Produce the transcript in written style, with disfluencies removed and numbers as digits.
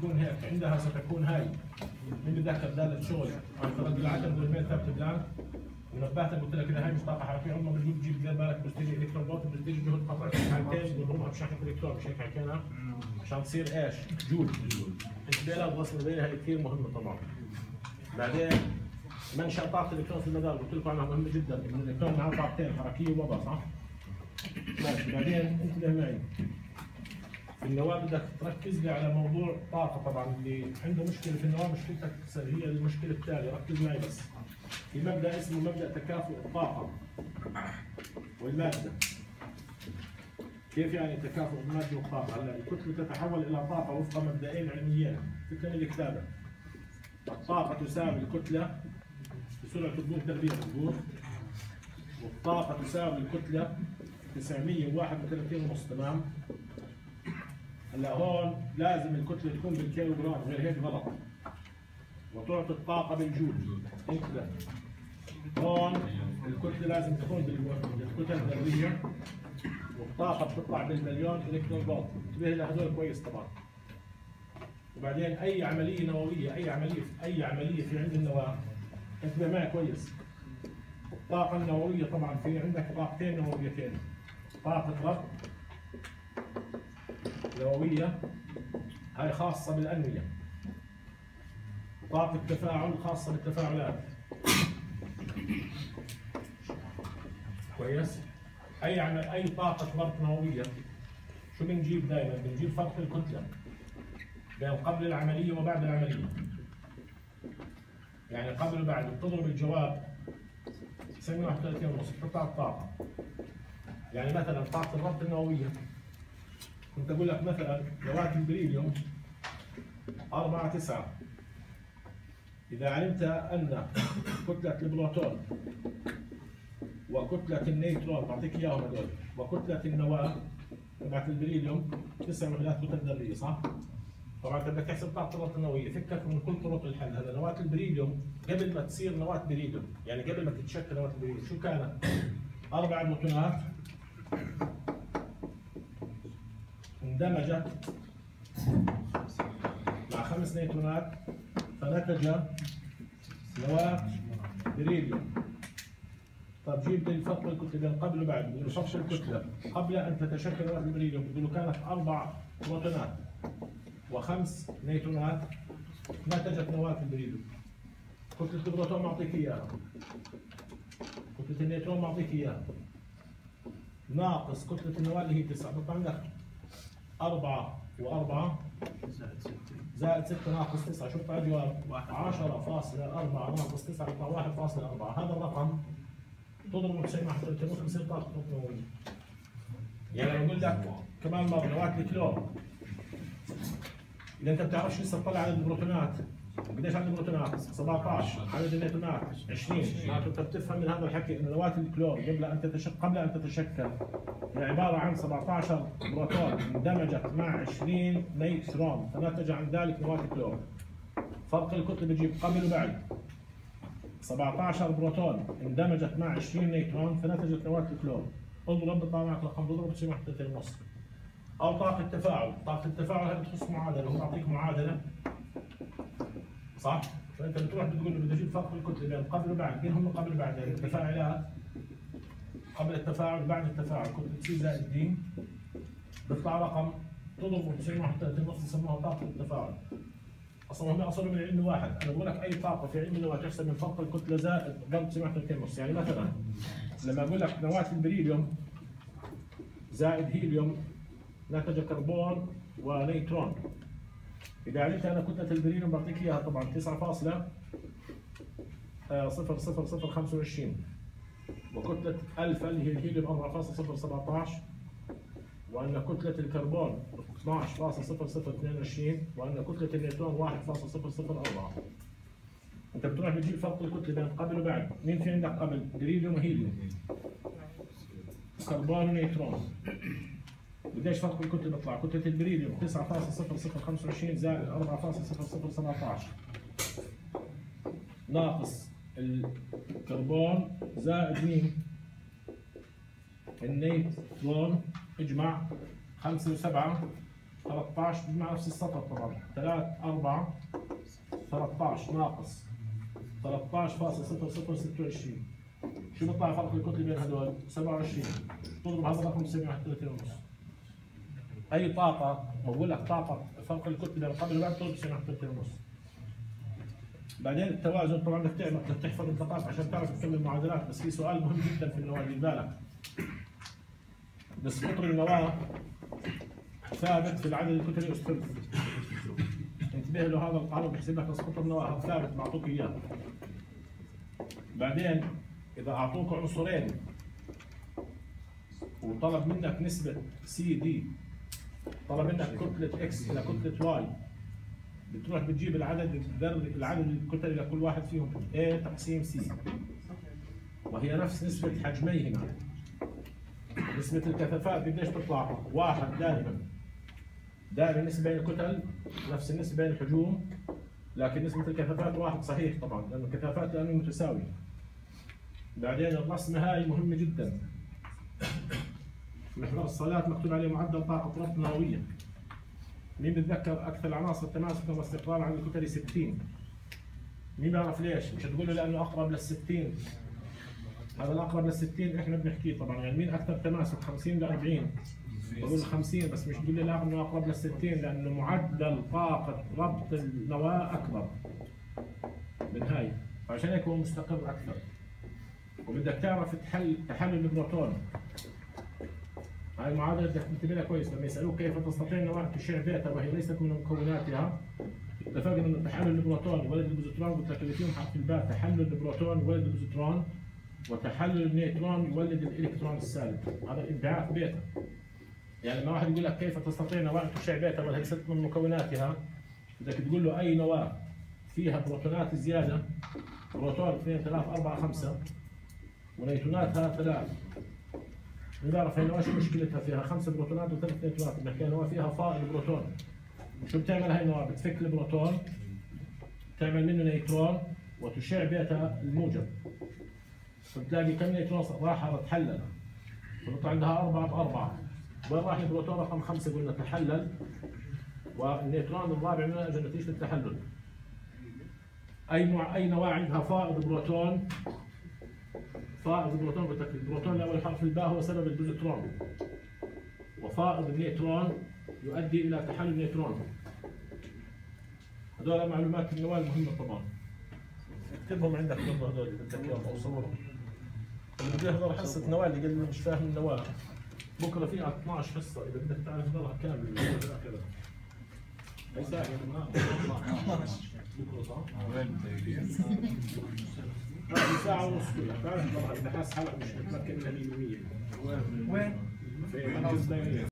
تكون هيك، عندها ستكون هاي. مين بتذكر دالة شغل عن طريق العتم والميل ثابت بلانك؟ ونبهتك قلت لك اذا هاي مش طاقة حركية عمرها بتجيب تجيب زي بالك برستيج الكترون فولت، برستيج جهد قطع حالتين بنضربها بشحنه الكترون، مش هيك حكينا؟ عشان تصير ايش؟ جول. انتبه لها، الوصلة بينها هي كثير مهمة طبعا. بعدين منشأ طاقة الالكترون في المدار قلت لكم عنها مهمة جدا، انه الالكترون معه طاقتين حركية ووضع، صح؟ ماشي. بعدين انتبه معي في النواة بدك تركز لي على موضوع طاقة. طبعا اللي عنده مشكلة في النواة مشكلتك هي المشكلة التالية، ركز معي بس. في مبدأ اسمه مبدأ تكافؤ الطاقة والمادة. كيف يعني تكافؤ المادة والطاقة؟ هلا الكتلة تتحول إلى طاقة وفق مبدئين علميين، فكرة من الكتابة. الطاقة تساوي الكتلة بسرعة الضوء تربيع، مضبوط؟ والطاقة تساوي الكتلة 931.5، تمام؟ هلا هون لازم الكتلة تكون بالكيلوغرام، غير هيك غلط. وتعطي الطاقة بالجول. انتبه. هون الكتلة لازم تكون بالكتل الذرية، والطاقة بتطلع بالمليون الكترون فولت. انتبه لهذول كويس طبعا. وبعدين أي عملية نووية، أي عملية في عند النواة، انتبه معي كويس. الطاقة النووية طبعا في عندك طاقتين نوويتين، طاقة ربط نووية هاي خاصة بالأنوية، طاقة تفاعل خاصة بالتفاعلات. كويس؟ أي طاقة ربط نووية شو بنجيب دائما؟ بنجيب فرق الكتلة بين قبل العملية وبعد العملية. يعني قبل وبعد بتضرب الجواب 931.5 بتطلع الطاقة. يعني مثلا طاقة الربط النووية كنت أقول لك مثلا نواة البريليوم 4 9، إذا علمت أن كتلة البروتون وكتلة النيوترون بعطيك إياهم هذول وكتلة النواة تبعت البريليوم 9 وحدات كتل ذرية، صح؟ طبعا أنت بدك تحسب طاقة الربط النووية، فكك من كل طرق الحل. هذا نواة البريليوم قبل ما تصير نواة بريليوم، يعني قبل ما تتشكل نواة البريليوم شو كانت؟ 4 بروتونات اندمجت مع 5 نيوترونات فنتج نواة بريليوم. طيب جيب لي الفرق الكتلة بين قبل وبعد، بقول له فرق الكتلة قبل أن تتشكل نواة البريليوم، بقول له كانت 4 بروتونات و5 نيوترونات نتجت نواة البريليوم. كتلة البروتون معطيك إياها، كتلة النيوترون معطيك إياها، ناقص كتلة النواة اللي هي 9، بيطلع عندك 4 و4 زائد 6 ناقص 9، شو بيطلع الجواب؟ 10.4 ناقص 9 بيطلع 1.4. هذا الرقم تضربه 931 بصير طاقة نووية. يعني لو أقول لك كمان مرة نواة الكلور، إذا أنت بتعرفش لسه تطلع عدد البروتونات، قديش عدد البروتونات؟ 17، عدد النيوترونات 20، معناته أنت بتفهم من هذا الحكي إنه نواة الكلور قبل أن تتشكل هي عبارة عن 17 بروتون اندمجت مع 20 نيوترون، فنتج عن ذلك نواة الكلور. فرق الكتلة بيجيب قبل وبعد. 17 بروتون اندمجت مع 20 نيوترون فنتجت نواة الكلور. اضرب بيطلع معك رقم، اضرب بتصير 31.5. أو طاقة التفاعل، طاقة التفاعل هذه بتخص معادلة، هو يعطيك معادلة صح؟ فأنت بتروح بتقول له بدي أجيب فرق الكتلة بين قبل وبعد، مين هم قبل وبعد؟ يعني التفاعلات قبل التفاعل وبعد التفاعل، كتلة C زائد D بيطلع رقم تضربه 931.5 يسموها طاقة التفاعل. أصلا هم أصلا من علم واحد، أنا بقول لك أي طاقة في علم النواة تحسب من فرق الكتلة زائد ضرب 931.5. يعني مثلا لما أقول لك نواة البريليوم زائد هيليوم نتج كربون ونيترون، إذا علمت أنا كتلة البريليوم بعطيك إياها طبعا 9.00025، وكتلة ألفا اللي هي الهيليوم 4.017، وأن كتلة الكربون 12.0022، وأن كتلة النيوترون 1.004. أنت بتروح بتجيب فرق الكتلة بين قبل وبعد، مين في عندك قبل؟ بريليوم وهيليوم، كربون ونيترون. قديش فرق الكتلة بيطلع؟ كتلة البريليوم 9.0025 زائد 4.0017 ناقص الكربون زائد مين؟ النيترون، اجمع 5 و7 13 مع نفس السطر طبعا، 3 4 13 ناقص 13.0026. شو بيطلع فرق الكتلة بين هدول؟ 27. تضرب هذا الرقم 931 ونص. اي طاقة، ما بقول لك طاقة فرق الكتلة بين قبل وبعد تضرب 931 ونص. بعدين التوازن طبعا بدك تعمل بدك تحفظ الدقائق عشان تعرف تكمل المعادلات، بس في سؤال مهم جدا في النواة اللي بالك. بس قطر النواة ثابت في العدد الكتلي أس ثلث. انتبه له، هذا القانون بيحسب لك نصف قطر النواة، هذا ثابت معطوك اياه. بعدين اذا اعطوك عنصرين وطلب منك نسبة C D، طلب منك كتلة X الى كتلة Y، بتروح بتجيب العدد الذري العدد الكتلي لكل واحد فيهم A تقسيم C، وهي نفس نسبة حجميهما. نسبة الكثافات قديش تطلع؟ واحد دائما. دائما النسبة بين الكتل نفس النسبة بين الحجوم، لكن نسبة الكثافات واحد صحيح طبعا، لأن الكثافات لأنه متساوية. بعدين الرسمة هاي مهمة جدا. محور الصالات مكتوب عليه معدل طاقة ربط نووية. مين بتذكر أكثر العناصر تماسكا واستقرارا عند الكتلي 60؟ مين بيعرف ليش؟ مش تقول له لأنه أقرب لل 60. هذا الأقرب لل 60 إحنا بنحكيه طبعا، يعني مين أكثر تماسك 50 ل 40؟ بقول 50، بس مش تقول لي لا إنه أقرب لل 60 لأنه معدل طاقة ربط النواة أكبر من هاي، فعشان هيك هو مستقر أكثر. وبدك تعرف تحلل البروتون. هاي المعادلة بدك تنتبه لها كويس، لما يسألوك كيف تستطيع النواة تشع بيتا وهي ليست من مكوناتها، اتفقنا انه تحلل البروتون يولد البوزيترون، قلت لك اللي فيهم حرف الباء، تحلل البروتون يولد البوزيترون، وتحلل النيوترون يولد الالكترون السالب، هذا الانبعاث بيتا. يعني لما واحد يقول لك كيف تستطيع نواة تشع بيتا وهي ليست من مكوناتها، بدك تقول له اي نواة فيها بروتونات زيادة، بروتون 2 3 4 5 ونيوتروناتها 3. بنعرف هي النواة شو مشكلتها، فيها 5 بروتونات وثلاث نيوترونات، بنحكي نواة فيها فائض بروتون. شو بتعمل هاي النواة؟ بتفك البروتون، بتعمل منه نيوترون وتشع بيتا الموجب. فبتلاقي كم نيوترون راح تحلل، فبيطلع عندها 4 ب4. وين راح البروتون رقم 5؟ قلنا تحلل، والنيوترون الرابع منه اجى نتيجة التحلل. اي نواة عندها فائض بروتون، فائض البروتون، قلت لك البروتون الاول حرف الباء هو سبب البوزيترون، وفائض النيوترون يؤدي الى تحلل النيوترون. هذول معلومات النواة المهمة طبعا. اكتبهم عندك برضه هذول اللي بدك اياهم او صورهم. اللي بده يحضر حصة نواه اللي قال مش فاهم النواة، بكره في 12 حصة اذا بدك تعرف تحضرها كاملة كذا. هي ساعة بكره صح؟ هذه ساعة ونص كلها، تعرف طبعا إذا حاس حالك مش متمكن منها 100%. وين؟ في